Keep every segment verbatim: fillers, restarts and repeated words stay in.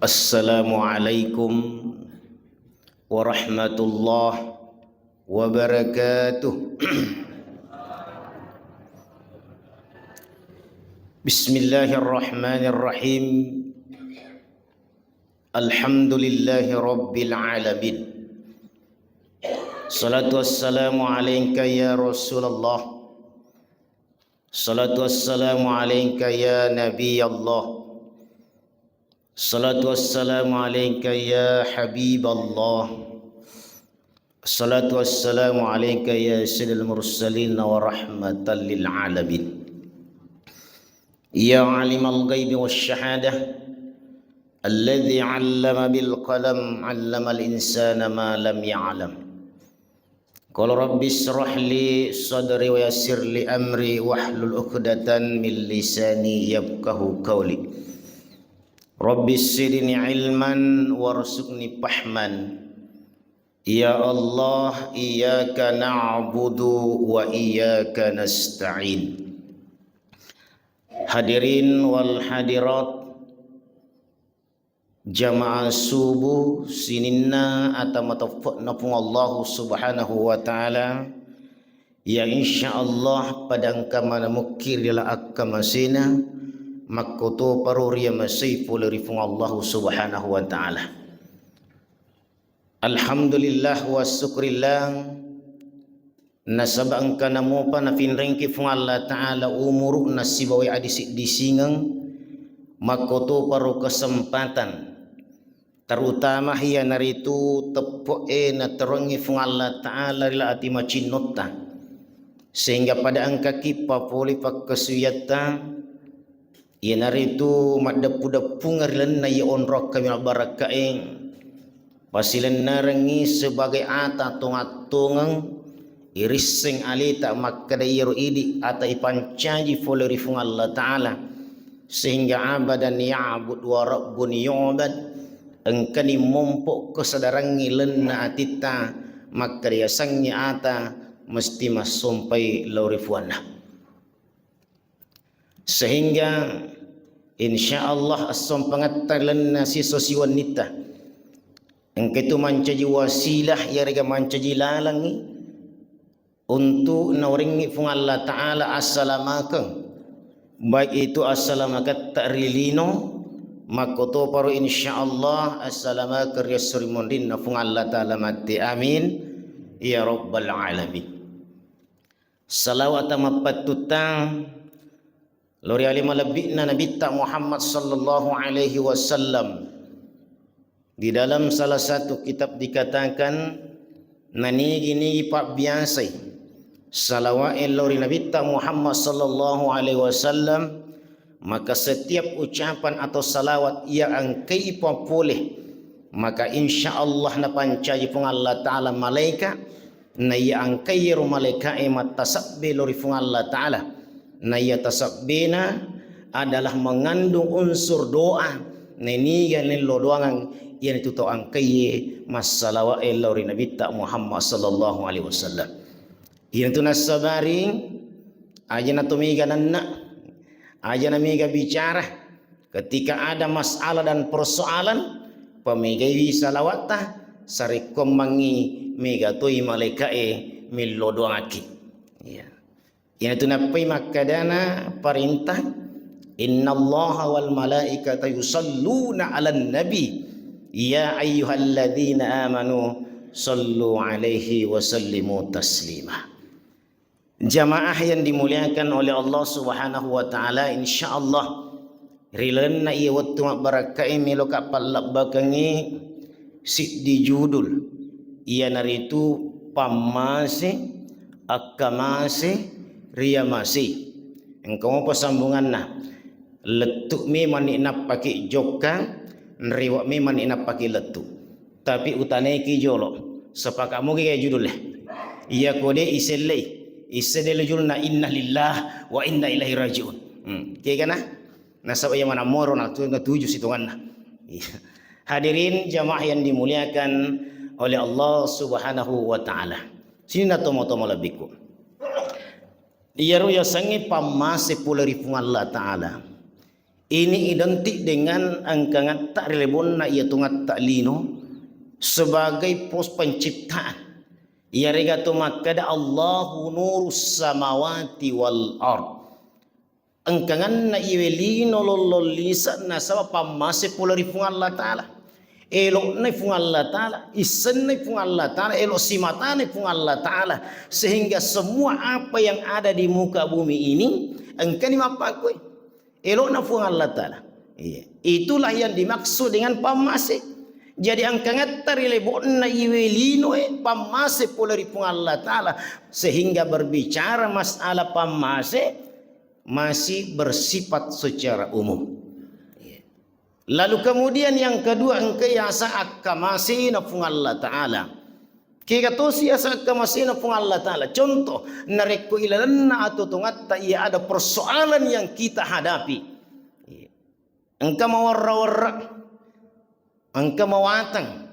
Assalamualaikum warahmatullahi wabarakatuh. Bismillahirrahmanirrahim. Alhamdulillahi rabbil alamin. Salatu wassalamu alaika ya Rasulullah. Salatu wassalamu alaika ya Nabi Allah. Salatu wassalamu alaika ya Habib Allah. Salatu wassalamu alaika ya Sayyidil Mursalin wa rahmatan lil alamin. Ya alimal ghaibi was syahadah, alladzi allama bil qalam, allamal insana ma lam ya'lam. Qala rabbi israh li sadri wa yassir li amri wahlul uqdatan min lisani yafqahu qawli. Rabbi zidni ilman warzuqni fahman. Ya Allah, iyyaka na'budu wa iyyaka nasta'in. Hadirin wal hadirat, jamaah subuh sininna ata mateppe'na Puang Allahu Subhanahu wa Ta'ala, ya insya Allah pada engka manamukki ri laleng akkamasena, makkotoparo riamasei pole ri Puang Allahu Subhanahu wa Ta'ala. Alhamdulillah wa syukrillah, nasaba engkana mopa nafinrengki Puang Allah Ta'ala umuru'na sibawa adisi-disingeng, makkotoparo kesempatan, terutama iyanaritu teppe'e naterongngi Puang Allah Ta'ala ri laleng ati macinnotta, sehingga pada engkaki papole pakkasuwiatta, iyanaritu maddeppu-deppungeng ri lalenna iya onrong kaminang barakkae, pasilennerengngi sebagai ata tongattongeng irisseng aleta makkeda iyaro idi ata ipancaji pole ri Puang Allah Ta'ala, sehingga abadan ya'bud wa rabbun yu'bad, engkani mompo kesadarangngi lalenna atitta makkeda yasengnge ata mesti massompai lao ri puanna. Sehingga insya Allah assompangetta ri lalenna siso siwennitta engka itu mancaji wasilah iyarega mancaji lalengngi untuk nauringngi Puang Allah Ta'ala assalamakeng, baik itu assalamaketta ri lino, makkotoparo insya Allah assalamakeng ri esso ri monrinna Puang Allah Ta'ala matti. Amin ya rabbal alamin. Salawat tamappattutta lao ri ale malebbi'na Nabitta Muhammad sallallahu alaihi wasallam. Di dalam salah satu kitab dikatakan, nanigi-nigi pabbiasai salawa'e lao ri Nabitta Muhammad sallallahu alaihi wasallam, maka setiap ucapan atau salawat yang engkai papole, maka insya Allah napancaji Puang Allah Ta'ala malaika, naiya engkai iyaro malaika'e mattasabbe lao ri Puang Allah Ta'ala, naiya tasabbena adalah mengandung unsur doa, neniga nello doangeng iyanatu tau engkaiye massalawa'e lao ri Nabitta Muhammad sallallahu alaihi wasallam. Iyanatu nassabari, aja nato mega nanna, aja na mega bicara, ketika ada masalah dan persoalan, pamegaiwi salawatta, sarekkoammengngi mega toi malaika'e mello doangakki. Iya. Iyanatu nappai makkedana parentah, "Innallaha wal malaikata yusalluna 'alan nabi, ya ayyuhalladzina amanu sallu 'alaihi wa sallimu taslima." Jamaah yang dimuliakan oleh Allah Subhanahu wa Ta'ala, insya Allah ri lalenna iya wettu mabbarakkae meloka pallabbakengngi siddi judul, iyanaritu pammase, akkamase, riamase. Engka mopa sambunganna. Lettu' memanni nappaki jokka, nrewa' memanni nappaki lettu'. Tapi utanaiki jolo, sepaka' mogi ga judul e. Iya kode isellei, issede lo judulna inna lillah wa inna ilaihi rajiun. Hmm. Kegana? Nasaba iya manammoro natu-, natuju sitonganna. Iya. Hadirin jamaah yang dimuliakan oleh Allah Subhanahu wa Ta'ala. Sininna tomo-tomo lebbiku. Iyaro yasengnge pammase pole ri Puang Allah Ta'ala. Ini identik dengan engkangatta ri lebonna iya tungatta lino sebagai pos penciptaan. Iyarega to makkeda, "Allahu nurus samawati wal ard." Engkanganna iwe lino lollong lise nasaba pammase pole ri Puang Allah Ta'ala. Elo'na Puang Allah Ta'ala, issenna Puang Allah Ta'ala, elo simatana Puang Allah Ta'ala. Sehingga semua apa yang ada di muka bumi ini engkani mappakkue. Elo'na Puang Allah Ta'ala. Iya. Itulah yang dimaksud dengan pammase. Jadi engkangatta ri lebo'na iwe linoe pammase pole ri Puang Allah Ta'ala. Sehingga berbicara masalah pammase masih bersifat secara umum. Iya. Lalu kemudian yang kedua, engka yaseng akkamasena Puang Allah Ta'ala. Kega tosi yaseng akkamasena Puang Allah Ta'ala. Contoh, narekko ilalenna atuo-tuongatta iya ada persoalan yang kita hadapi. Iya. Engka mawarra-warra, engka mawatang.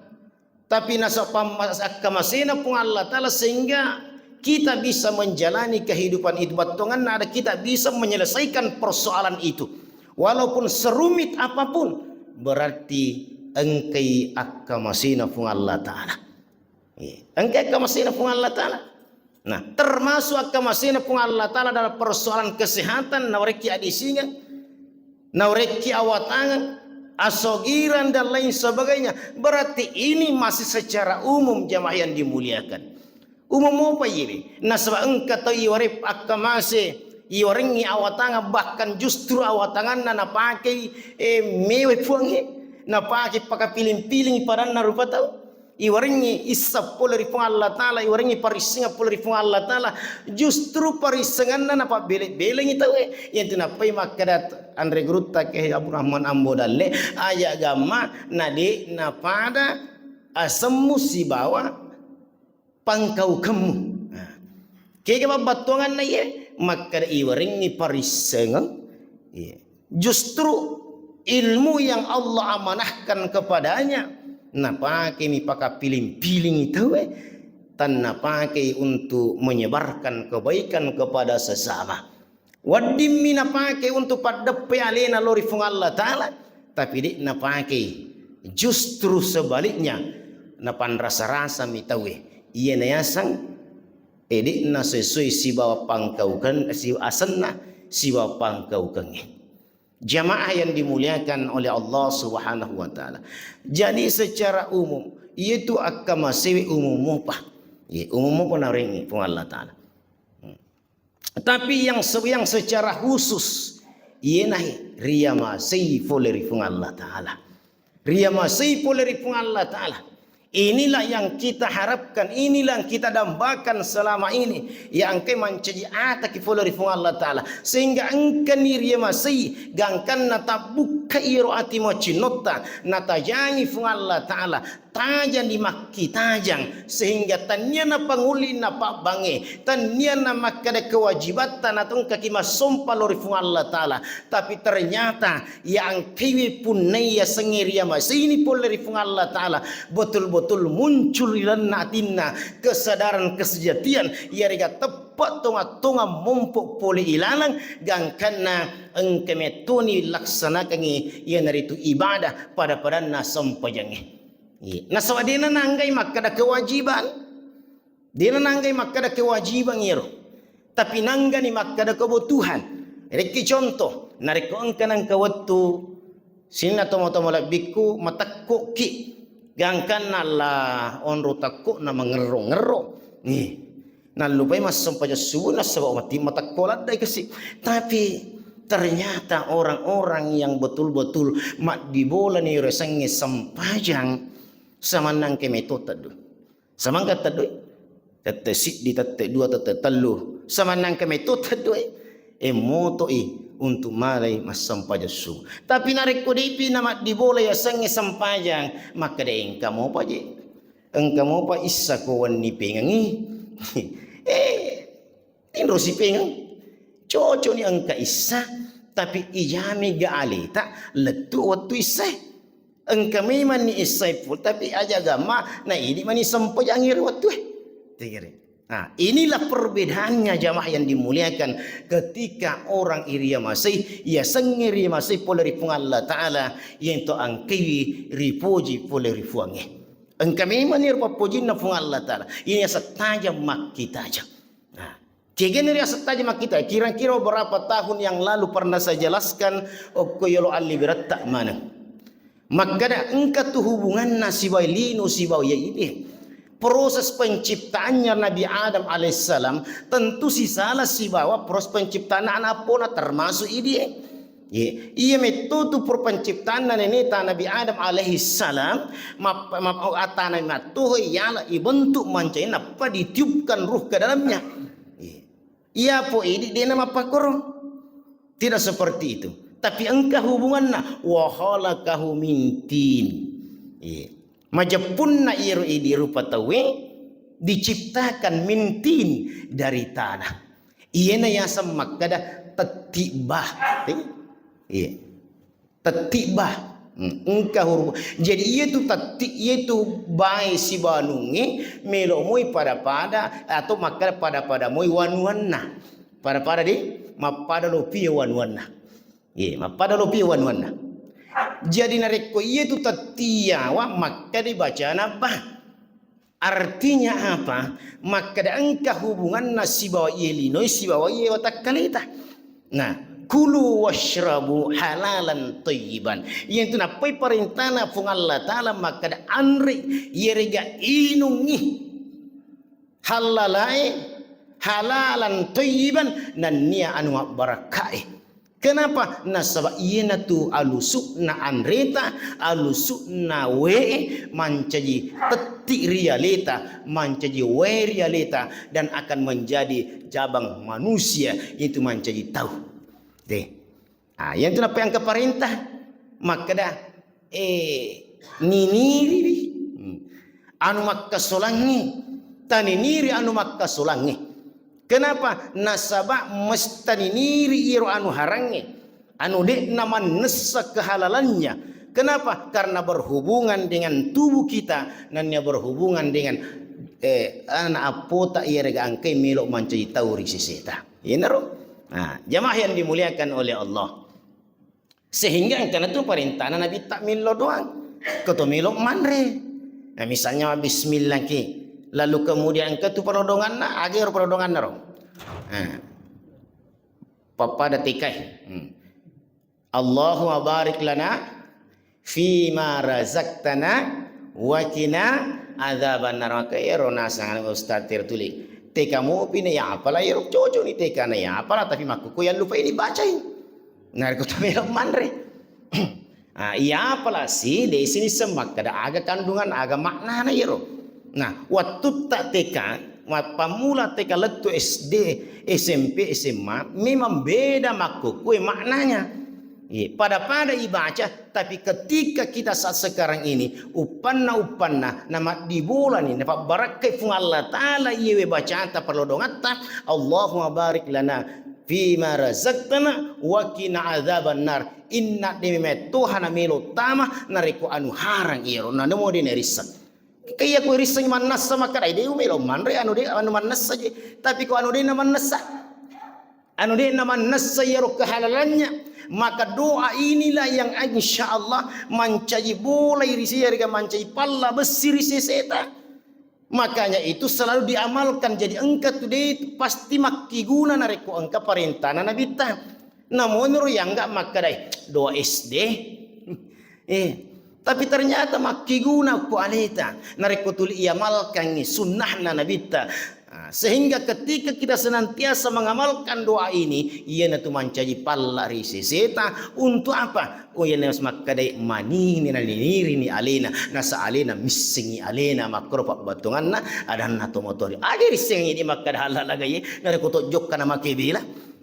Tapi nasaba pamma-, akkamasena Puang Allah Ta'ala sehingga kita bisa menjalani kehidupan itu. Battuanganna ada kita bisa menyelesaikan persoalan itu. Walaupun serumit apapun, berarti engkai akkamasena Puang Allah Ta'ala. Iya. Engka akkamasena Puang Allah Ta'ala. Nah, termasuk akkamasena Puang Allah Ta'ala dalam persoalan kesehatan, nawerekki adisingeng, nawerekki awatangeng, asogiran dan lain sebagainya. Berarti ini masih secara umum, jamaah yang dimuliakan. Umum mopa iye. Nasaba engka tau iwareng akkamase, iwarengngi awatangeng, bahkan justru awatanganna napakei, eh, mewe puangnge, napake pakapiling-piling padanna rupa tau. Iwarengngi issa pole ri Puang Allah Ta'ala, iwarengngi parissengeng pole ri Puang Allah Ta'ala, justru parissengenna napabbele-belengi tauwe. Iyantu nappai makkeda anre gurutta ke Abdurrahman Ambo Dalle, aja gamma na de' napada asemmu sibawa pangkaukemmu. Nah, kega pabbattuanganna iye? Makkeda iwarengngi parissengeng. Iya. Justru ilmu yang Allah amanahkan kepadanya, napakemi pakapiling-piling tauwe, tannapakei untuk menyebarkan kebaikan kepada sesama. Weddingmi napake untuk paddeppe alena lao ri Puang Allah Ta'ala, tapi de' napakei. Justru sebaliknya, napanrasa-rasami tauwe. Iya nayaseng, eh, de' nasesuai sibawa pangkaukeng, si-, asenna sibawa pangkaukengnge. Jamaah yang dimuliakan oleh Allah Subhanahu wa Ta'ala. Jadi secara umum, iyatu akkamasewe umum mopa. Iya, umum mopa narengngi Puang Allah Ta'ala. Hmm. Tapi yang se-, yang secara khusus, iyenahe riamasei pole ri Puang Allah Ta'ala. Riamasei pole ri Puang Allah Ta'ala. Inilah yang kita harapkan, inilah yang kita dambakan selama ini. Ya engkai mancaji ataki pole ri Puang Allah Ta'ala. Sehingga engkani riamasei, gangkanna tabbukkai iyaro ati macinnotta, natajangi Puang Allah Ta'ala. Tajani makkitajang, sehingga tannia napangulli napabbangnge, tannia namakkeda kewajibatta natongkaki massompa lao ri Puang Allah Ta'ala. Tapi ternyata iya engkaiwi punnai yasengnge riamaseini pole ri Puang Allah Ta'ala, betul-betul muncul ri lalenna atinna kesadaran kesejatian, iyarega teppe' tonga-tonga mompo pole ilaleng, gangkanna engka mettoni laksanakangngi iyanaritu ibadah pada-padanna sempajangnge. Iya. Nasaba de'na nanggai makkeda kewajiban. De'na nanggai makkeda kewajiban iyaro. Tapi nanggani makkeda kebutuhan. Rekki contoh, narekko engka nengka wettu sininna tomo-tomo lebbikku matekko'ki, gangkanna Allah onro tekko'na mangerro-ngerro. Nih. Nallupai massempajang subuh nasaba mati matekko laddai kasi. Tapi ternyata orang-orang yang betul-betul maddibolani riasengnge sempajang, samannangke meto teddu. Samangka teddue? Tette siddi, tette dua, tette tellu. Samannangka meto teddue? E moto'i untuk malai massempajang subuh. Tapi narekko de'pi namaddibola yasengnge sempajang, makkeda engka mopa je. Engka mopa issa ko wenni pengengngi. Eh, tinro sipengeng. Cocokni engka issa, tapi ijami ga aleta lettu wettu issae. Engka memanni issae pul, tapi aja gamma na idi mani sempajang ri wettue. Tegere. Nah, inilah perbedaannya jamaah yang dimuliakan, ketika orang iriamasei, yasengnge riamasei pole ri Puang Allah Ta'ala, yento engkaiwi ripoji pole ri Puangnge. Engka memang ero pappojinna Puang Allah Ta'ala. Ini aseng tajang makkitajang. Nah, kegana ri aseng tajang makkitajang, kira-kira beberapa tahun yang lalu pernah saya jelaskan, okko yolo alli beratta maneng. Makkada engka tu hubunganna sibawa lino sibawa iya idi. Proses penciptaannya Nabi Adam alaihissalam tentu sisala sibawa proses penciptaanna ana appona termasuk idi. Ye, iya metto tu pro penciptaanna neneta Nabi Adam alaihissalam, map-, map-, atana mattoho yala ibentuk mancai nappa ditiupkan ruh ke dalamnya. Ye. Iya po idi dena mappakkoro. Tidak seperti itu. Tapi engka hubunganna, wa khalaqahu min tin. Iya. Majeppunna iyaro idi rupa tauwe diciptakan min tin, dari tanah. Iyena yaseng makkada tetti bah. Iya. Tetti bah. Hmm, engka huruf. Jadi iyatu tetti, iyatu bae sibanungnge melo moi pada-pada atau makkada pada-pada moi wanuanna. Pada-pada di mappada lopi wanuanna. Iya, mappada lopi wanuanna. Jadi narekko iyatu tetti yawa makkada bacana bah. Artinya apa? Makkada engka hubunganna sibawa iye linoi sibawa iye watakkaleta. Nah, kulu washrabu halalan thayyiban. Iyantu nappai parentana Puang Allah Ta'ala makkada anre iyerega inungngi hallalae halalan thayyiban nennia anu mabbarakkae. Kenapa? Nasaba iyanatu alusu'na anreta, alusu'na wae mancaji tetti ri aleta, mancaji wae ri aleta, dan akan menjadi cabang manusia, itu mancaji tau. Deh. Ah, iyantu nappa engka parentah makkeda, eh, niniriwi. Hmm. Anu makkasolangnge, taniniri anu makkasolangnge. Kenapa? Nasaba mestaniniri iro anu harangnge, anu de'na mannessa kehalalannya. Kenapa? Karena berhubungan dengan tubuh kita, nennia berhubungan dengan, eh, anak appota iyarega engkai melo mancaji tau ri seseta. Iyanaro. Nah, jamaah yang dimuliakan oleh Allah. Sehingga engkana tu parentana Nabitta millo doang. Engka to melo manre. Nah, misalnya bismillah ki. Lalu kemudian engka tu palodonganna, aga ero palodonganna ro. Nah. Pappada tekai. Hmm. Allahumma barik lana fima razaqtana wa qina adzabannar. Maka ero nasang ustaz tertuli. Teka mopi na ya apala ero cocok ni teka na ya apala tapi makkukku yang lupa ini bacai. Narekko to melo manre. Ah, iya apala si, de' sinisseng makkeda aga kandungan, aga maknana iyaro. Nah, wattutta teka, mappammula teka lettu S D, S M P, S M A, memang beda makkukkue maknanya. Iya, pada-pada ibaca, tapi ketika kita saat sekarang ini, uppanna-uppanna, namaddibolani, napabbarakkai Puang Allah Ta'ala iyewe bacata, palodongatta, Allahumma barik lana fima razaqtana wa qina adzabannar. Inna de' memettoha na melo tama narekko anu harang iyaro, na namo de' narisseng. Kaya ko risseng mannessa makkeda, "Ai, de' melo manre anu de', anu mannessa je." Tapi ko anu de' na mannessa, anu de' na mannessa iyaro kehalalannya, maka doa inilah yang insya Allah mancaji bolai ri sia, rega mancaji palla bessi ri seseta. Makanya itu selalu diamalkan. Jadi engka tu de' pasti makkiguna narekko engka parentana Nabitta. Namonro yang enggak makkedai doa S D. Eh, tapi ternyata makkiguna ko aleta. Narekko tuli iamalkan sunnahna Nabitta. Ah, sehingga ketika kita senantiasa mengamalkan doa ini, iyanatu mancaji palla ri seseta. Untuk apa? Oh, iya, nas makkedai manini naninirini alena, nasa alena missengi alena, makkoro pabbatonganna, adanna to motori. Agi rissengi di makkeda halal agaye, narekko to jokka na make bela.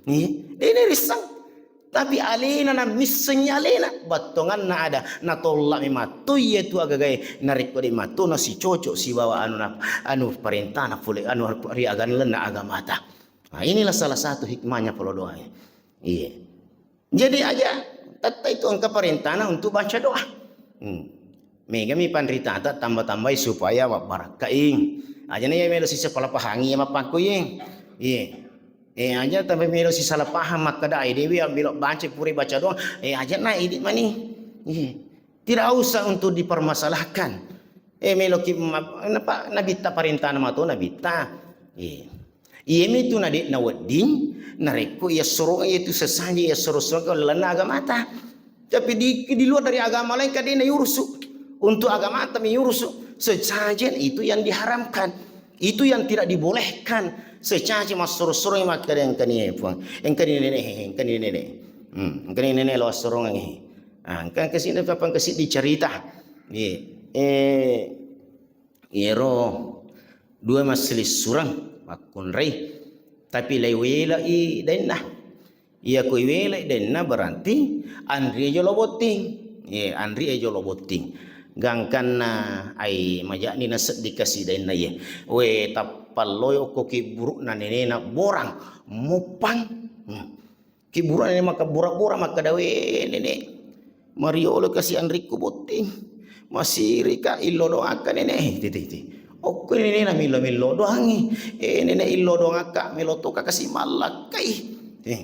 Nih, de' narisseng. Tapi alena na missengi alena, battonganna ada, natolla memang to iya tu agagae, narekko de' matto na sicocok sibawa anu na, anu parentana pole, anu ri aganlenna agamata. Nah, inilah salah satu hikmahnya polo doae. Iya. Jadi aja tetta itu engka parentana untuk baca doa. Hmm. Megami panritata tambah-tambahi supaya wabbarakkai. Ajana iya melo sisapala pahangi iya mappangko iye. Iye. Eh, aja tapi melo sisala paham makkeda, eh, dewe melo baca pura baca doang. Eh, aja na idi mani. Iye. Tidak usah untuk dipermasalahkan. Eh, melo ki ma-, napa nabitta parentana mato nabitta. Iye. Iyami tu na de'na wedding, narekko iya soro-, iya tu sesaji iya soro-soro lalenna agamata. Tapi di, di luar dari agama lain kadena yurusu. Untuk agamata mi yurusu. Sesajen itu yang diharamkan. Itu yang tidak dibolehkan. Secaji massoro-soro makkeda engkani puang. Engkani nenek, engkani nenek. Hmm, engkani nenek lo assorongangi. Ah, engka kesini kapan kesi dicerita. Iya. Eh, Iyaro dua masselissureng makkunrai, tapi laiwelai dainna. Iya ko iwelai dainna berarti anri jolo botting. Iya, anri jolo botting. Gangkanna ai majani nasedding kasi dainna iye. We, tappalloi okko kibburukna nenena borang, moppang. Hmm. Kibburukna nene maka bura-bura makkeda, "We, Nenek, mariolo kasi anrikku botting. Masirika illo doangka, Nenek." Titi, titi. Okko nenena millo-millo doangi. "Eh, Nenek, illo doangka, melo toka kasi mallakkai." Eh,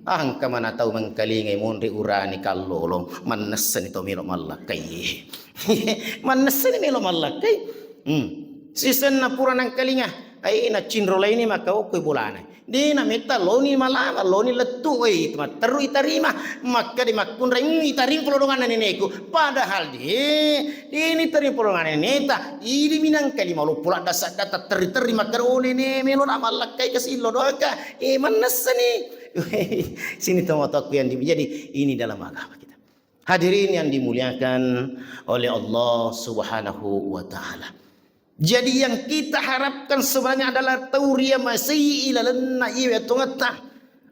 angka mana tau mengkalingai monri urani kallolong, mannessani tau melo mallakkai. Mannessani melo mallakkai. Hmm. Sisenna pura nangkalinga, ai nacinro laini maka okkoi bolana. Dena metta loni malama, loni lettu, oi, matteru itarima. Makkeda makkunrai, mm, itarima pole donganna neneku. Padahal de, deni tarima pole donganna neneta. Idi minangka lima loppo ladda sadda tatterri-terri makkeda, "Oh, nene, melo na mallakkai kasi illo doangka." Eh, mannessani. Sini tomatoakku yang di-, jadi ini dalam agama kita. Hadirin yang dimuliakan oleh Allah Subhanahu wa Ta'ala. Jadi, yang kita harapkan sebenarnya adalah tau riamasei ilalenna iwe atongetta,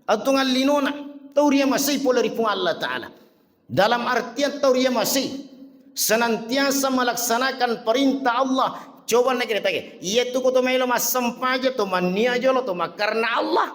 atongan linona, tau riamasei pole ri Puang Allah Ta'ala. Dalam artian tau riamasei, senantiasa melaksanakan perintah Allah. Coba nake ditanya, iya tu ko to melo massempajang, to mannia jolo, to makkarena Allah.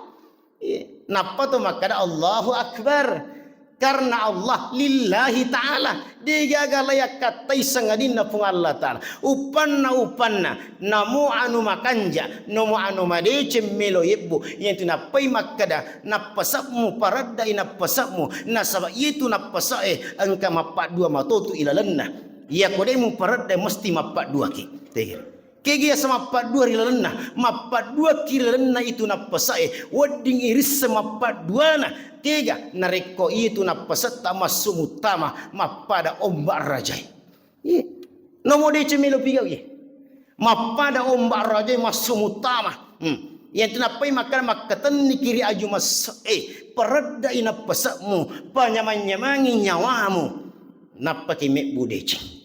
Iya. Nappa to makkeda, "Allahu Akbar." Karena Allah, lillahi ta'ala. Degaga layakkattai sangadinna Puang Allah Ta'ala. Upanna, upanna. Namo anu makanja, namo anu madeceng melo yebbu. Iyantu nappai makkeda, "Nappase'mu, pareddai nappase'mu." Nasaba iyetu nappase'e engka mappaddua matotu ilalenna. Iyako de mupareddai mesti mappadduaki. Tegere. Kega yaseng mappaddua ri lalenna, mappadduaki ri lalenna itu nappasae, wedding irisseng mappadduana, kega narekko itu nappasetta massu muttama, mappada ombak rajae. Iye. Nomo deceng melo pigau iye. Mappada ombak rajae massu muttama. Hmm. Iyantu nappai makkeda makkatenniki ri aju masse'e, pareddai nappase'mu, panyamang-nyamangi nyawamu. Nappaki mebbu deceng.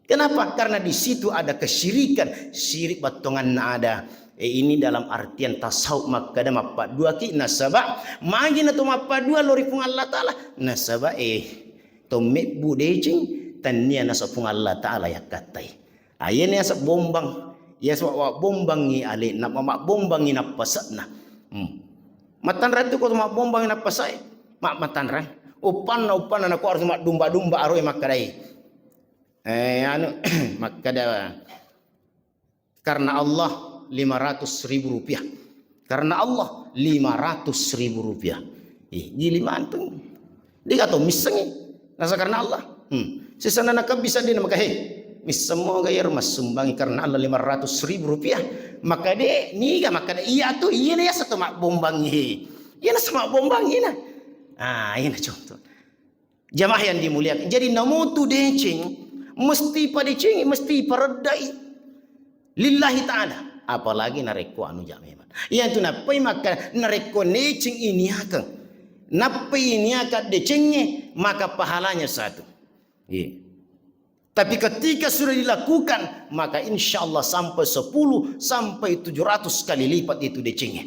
Kenapa? Karena di situ ada kesyirikan, syirik battonganna ada. Eh, ini dalam artian tasawuf makkeda mappadduaki, nasaba magi na to mappaddua lao ri Puang Allah Ta'ala, nasaba, eh, to mebbu deceng, tennia naseng Puang Allah Ta'ala yakkattai. Ah, iyana yaseng bombang, yaseng wa-, wa-, bombangi ale, na-, ma-, ma-, bombangi nappase'na. Hmm. Mattanrang tu ko to mabbombangi nappase'e, ma-, mattanrang. Uppanna, uppanna nako harus maddumba-dumba aroe makkedai. Eh, anu, makkeda, "Karena Allah lima ratus ribu rupiah. Karena Allah lima ratus ribu rupiah." Ih, gili manteng. Dega to missengi. Nasa karena Allah. Hmm. Sisana nakabbi saddina maka, "He, missemmo ga iyaro massumbangi karena Allah lima ratus ribu rupiah." Maka de, niga maka de, iya tu, iya na yaseng to mabbombangi. Iya na sama bombangi na. Ah, iya na contoh. Jamaah yang dimuliakan. Jadi namotu deceng, mesti padecengi, mesti pareddai lillahi ta'ala. Apalagi narekko anu ja memang. Iyantu nappai makkeda narekko deceng iniakeng. Nappai iniakeng decengnge, maka pahalanya satu. Iya. Tapi ketika sudah dilakukan, maka insya Allah sampai sepuluh sampai tujuh ratus kali lipat itu decengnge.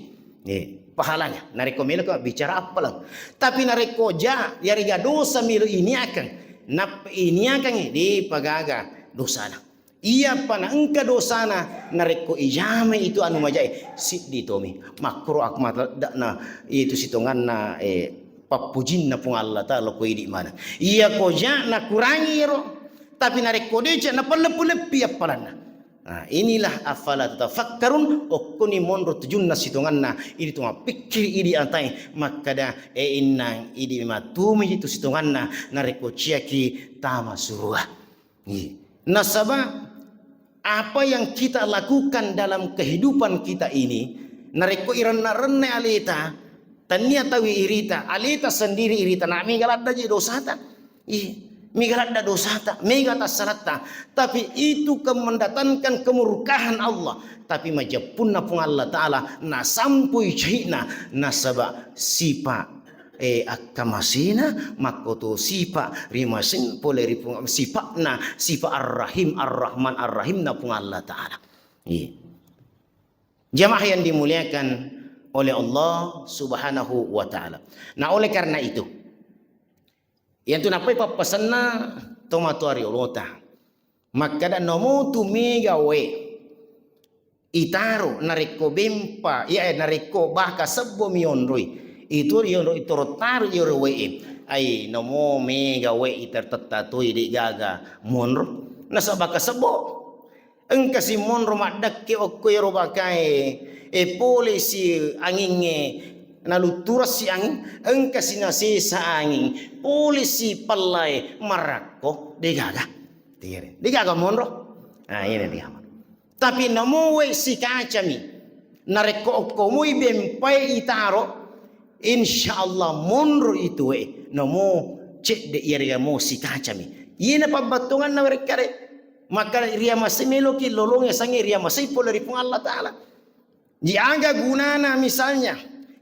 Eh, pahalanya. Narekko melo ko bicara appalang. Tapi narekko ja, yarega dosa melo iniakeng. Nap-, iniakeng di pagaga dosana. Iya pana engka dosana, narekko ijame itu anu majae, siddi tomi. Makkoro aku mata dakna itu sitonganna, eh, pappujinna Puang Allah Ta'ala ko idi maneng. Iya ko ja nakurangi ero, tapi narekko deceng napalleppu-leppi appalanna. Nah, inilah afala tatafakkarun, okkoni monro tujunna sitonganna, idi tu mappikkiri idi atae, makkada, e innang, idi matumi tu sitonganna, narekko ciaki tama surua. Iya. Nasaba, apa yang kita lakukan dalam kehidupan kita ini, narekko irenna-renna aleta, tania tawi irita, aleta sendiri irita, na mega ladda ji dosata. Iya, mega ladda dosata, mega tassalatta. Tapi itu ke-, mendatangkan kemurkaan Allah. Tapi majeppunna Puang Allah Ta'ala, nasampui cai'na, nasaba sipa, eh, akkamasena, makkoto sipa rimaseng pole ri Puang, sipa'na, sipa Ar-Rahim, Ar-Rahman, Ar-Rahimna Puang Allah Ta'ala. Iya. Jamaah yang dimuliakan oleh Allah Subhanahu wa Ta'ala. Nah, oleh karena itu, iyantu nappai pappasenna tomatoa riolota. Makkada, nomo tu mega wae itaro, narekko bempa, iya, eh, narekko baka sebbo mi onroi. Itu yonro itoro taro yoro wae. Ai, nomo mega wae itar tettatoi de gaga monro. Nasaba baka sebbo. Engkasi monro maddekke okko ero bakae, e, polisi angingnge, nalutturassi anging, engkasi nasesa anging, polisi pallae marakko, degaga. Tere. Degaga monro. Ah, ini degaga. Tapi namowe sikacami. Narekko okko moi bempai itaro, insyaallah monro itu e. Namo cedde iyarega mo sikacami. Iyena pabbattonganna werekkare. Maka riamasei meloki lolong yasengnge riamasei pole ri Puang Allah Ta'ala. Di aga gunana misalnya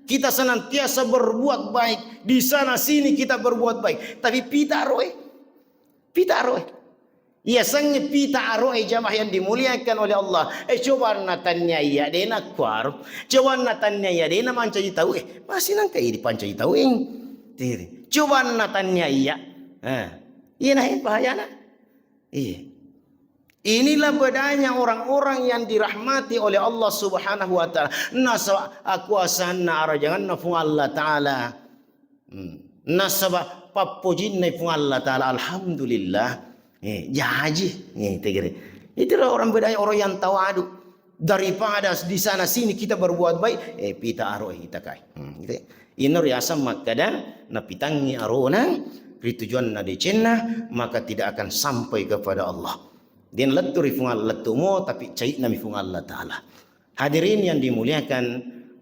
kita senantiasa berbuat baik, di sana sini kita berbuat baik, tapi pita aroe, pita aroe. Yasengnge pita aroe jamaah yang dimuliakan oleh Allah. Eh, coba na tania iya dena kuaro. Coba na tania iya dena mancaji tau. Eh, masih nangka idi pancaji tau eng. Tiri. Coba na tania iya. Eh. Iya nah bahayana. Iya. Inilah bedanya orang-orang yang dirahmati oleh Allah Subhanahu wa Ta'ala. Nasaba akuasanna arajanganna Puang Allah Ta'ala. Hmm. Nasaba pappojinna Puang Allah Ta'ala. Alhamdulillah. Eh, jaji. Eh, tegere. Itulah orang bedanya orang yang tawadu. Daripada di sana sini kita berbuat baik, eh, pita aro kita kai. Hmm, gitu ya. Ino riaseng makkada napitangi arona ri tujuanna decenna, maka tidak akan sampai kepada Allah. Dia lettu ri Puang Allah, lettu mo, tapi cai'na mi Puang Allah Ta'ala. Hadirin yang dimuliakan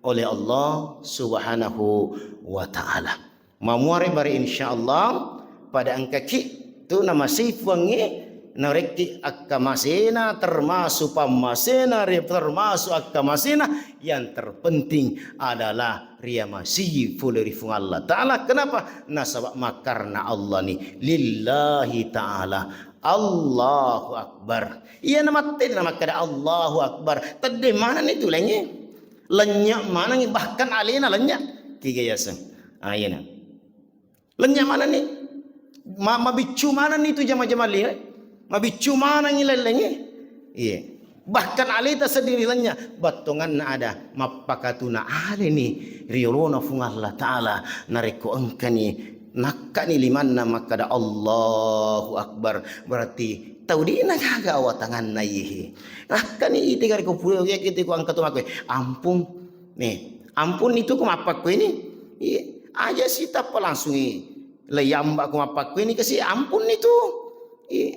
oleh Allah Subhanahu wa Ta'ala. Mamuare bare insyaallah pada engkaki tu namasei Puangnge narekki akkamasena termasuk pammasena re-, termasuk akkamasena yang terpenting adalah riamasei pole ri Puang Allah Ta'ala. Kenapa? Nasaba makarna Allah ni lillahi ta'ala. Allahu Akbar. Iya namatte na makkada Allahu Akbar. Tedde manenni tu lengnge. Lennye manengngi, bahkan alena lennye. Kiga yaseng. Ah, iyana. Lennye manenni. Ma-, mabiccu manenni tu jama-jama liwe. Mabiccu manengngi lellengnge. Iya. Bahkan aleta sendiri lennye. Battonganna ada mappakatuna aleni riolona Puang Allah Ta'ala. Narekko engkani nakkani limanna makkada Allahu Akbar. Berarti tau de'na gaga awatanganna iyehe. Nakkani ite gare ko pura ya kita ko angka tu makko. Ampun. Nih, ampun itu ko mappakko ini. Iya, aja sih tappa langsung i. Leyamba ko mappakko ini kasi ampun itu. Iya.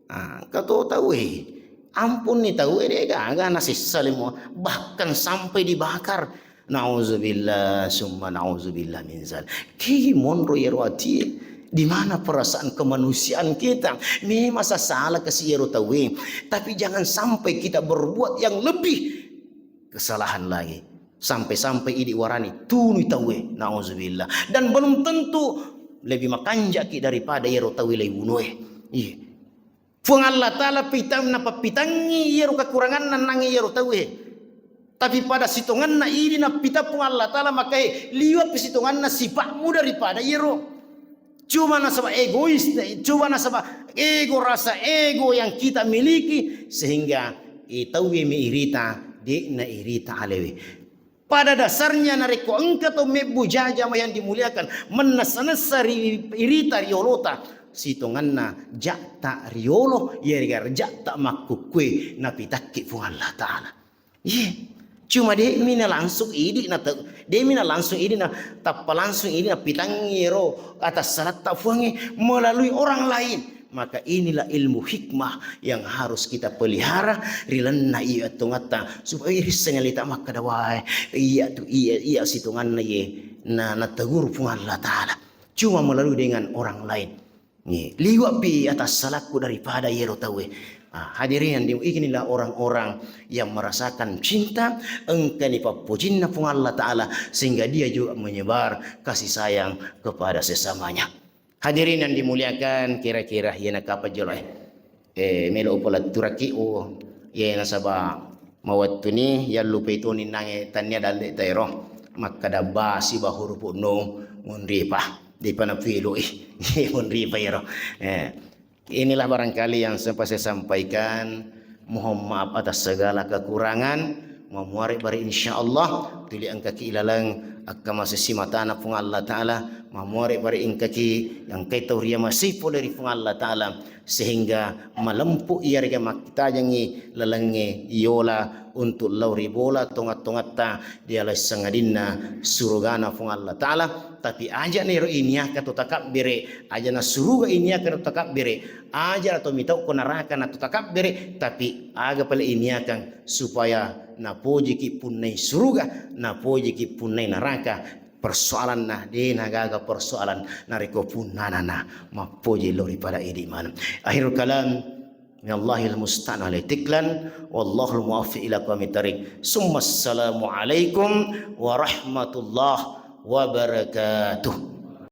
Ah, kato tau e. Ampun ni tau e de gaga nasessa lemo. Bahkan sampai dibakar. Nauzubillah, summa nauzubillah min zal. Kegi monro iyaro atie? Di mana perasaan kemanusiaan kita? Memang sasala kasi iyaro tauwe, tapi jangan sampai kita berbuat yang lebih kesalahan lagi. Sampai-sampai idi warani tunu tauwe. Nauzubillah. Dan belum tentu lebih makanjaki daripada iyaro tauwe lewunoe. Iya. Puang Allah Ta'ala pitam-, napappitangngi iyaro kekuranganna nangnge iyaro tauwe. Tapi pada sitonganna idi nappita Puang Allah Ta'ala, maka e, liwat sitonganna sipa'mu daripada iyaro. Cuma nasaba egois, cuma nasaba ego, rasa ego yang kita miliki, sehingga e, tauwe mi irita, de'na irita alewe. Pada dasarnya narekko engka to mebbu jaja yang dimuliakan, mennessa-nessa ri, irita riolota, sitonganna ja'ta riolo, iyarega ja'ta makkukkue napitakki Puang Allah Ta'ala. Iye. Cuma de'mi na langsung idi na te-, de'mi na langsung idi na tappa langsung idi na pitangngi ro atassalatta Puangnge melalui orang lain. Maka inilah ilmu hikmah yang harus kita pelihara ri lalenna iya attongatta, supaya rissengngi alita makkeda, "Wae, iya tu, iya, iya sitonganna ye na, nataguru Puang Allah Ta'ala." Cuma melalui dengan orang lain. Nih, liwa'pi atassalakku daripada yero tauwe. Ah, hadirin yang dimuliakan, inilah orang-orang yang merasakan cinta, engkani pappojinna Puang Allah Ta'ala, sehingga dia juga menyebar kasih sayang kepada sesamanya. Hadirin yang dimuliakan, kira-kira iyana kapang jolo, eh, eh, melo upaletturaki, oh, iya nasaba mawettuni yallupai toni nange tania dalle taero. Makkada ba siba hurupu no munripa. Depa napiloi. Munripa ero. Eh, inilah barangkali yang sempat saya sampaikan. Mohon maaf atas segala kekurangan. Mamuare bari insyaallah tuli engkaki ilaleng akkamase simatana Puang Allah Ta'ala. Mamuare bari engkaki yang kai tau ria masih pole ri Puang Allah Ta'ala, sehingga malempu iyarega makkitajengngi lalengnge yola untuk lao ri bola tonga-tongatta dialai sangadinna surugana Puang Allah Ta'ala. Tapi aja nero iniaka to takabbere, aja na suruga iniaka to takabbere, aja na to mitau ko naraka na to takabbere, tapi aga pale iniakang supaya napojiki punnai suruga, napojiki punnai naraka. Persoalanna de nagaga persoalan narekko punnanana mappoji lao ri pada idi maneng. Akhirul kalam, minallahil musta'an alaihi tiklan, wallahul muwaffiq ila aqwamit thariq. Summa assalamu alaikum warahmatullahi wabarakatuh.